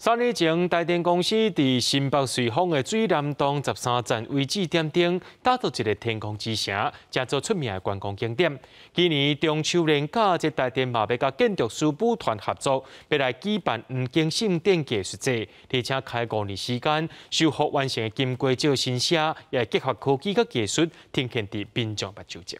3年前，台電公司佇新北瑞芳的水湳洞13層遺址點頂打造一个天空之城，成做出名的觀光景點。今年中秋連假，這台電嘛欲佮建築師舞團合作，欲來舉辦黃金盛典藝術節，而且開5年時間修復完成的金瓜石神社，也會結合科技佮藝術，呈現佇民眾目睭前。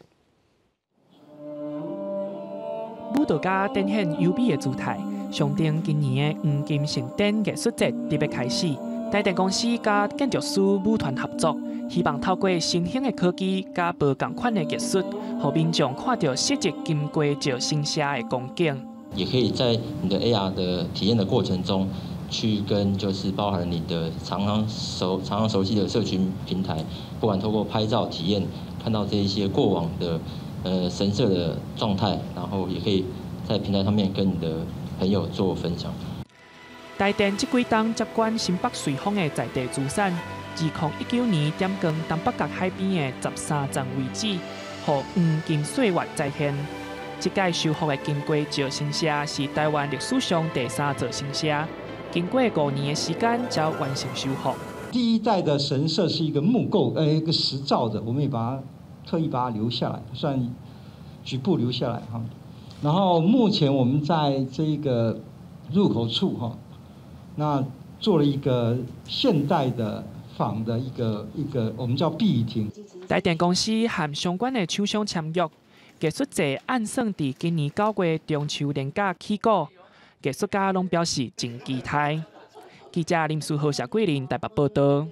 舞蹈家展現優美的姿態，象徵今年的黃金盛典藝術節特別開始。台電公司佮建築師舞團合作，希望透過新興的科技佮無仝款的藝術，予民眾看著昔日金瓜石神社的光景。也可以在你的 AR 的體驗的過程中，去跟就是包含你的常常熟悉的社群平台，不管透過拍照體驗，看到這一些過往的神社的狀態，然後也可以在平台上面跟你的朋友做分享。台電這幾冬接管新北瑞芳的在地資產，2019年點光東北角海邊的十三層遺址，予黃金歲月再現。這屆修復的金瓜石神社是台灣歷史上第三座神社，經過5年的時間才完成修復。第一代的神社是一個木構，一個石造的，我們也把它特意把它留下來，算局部留下來哈。然後目前我們在這個入口處哈，那做了一個現代的仿的一個，我們叫避雨亭。台電公司和相關的廠商簽約，藝術節按算佇今年9月中秋連假起鼓，藝術家攏表示真期待。記者林書豪、謝桂林台北報道。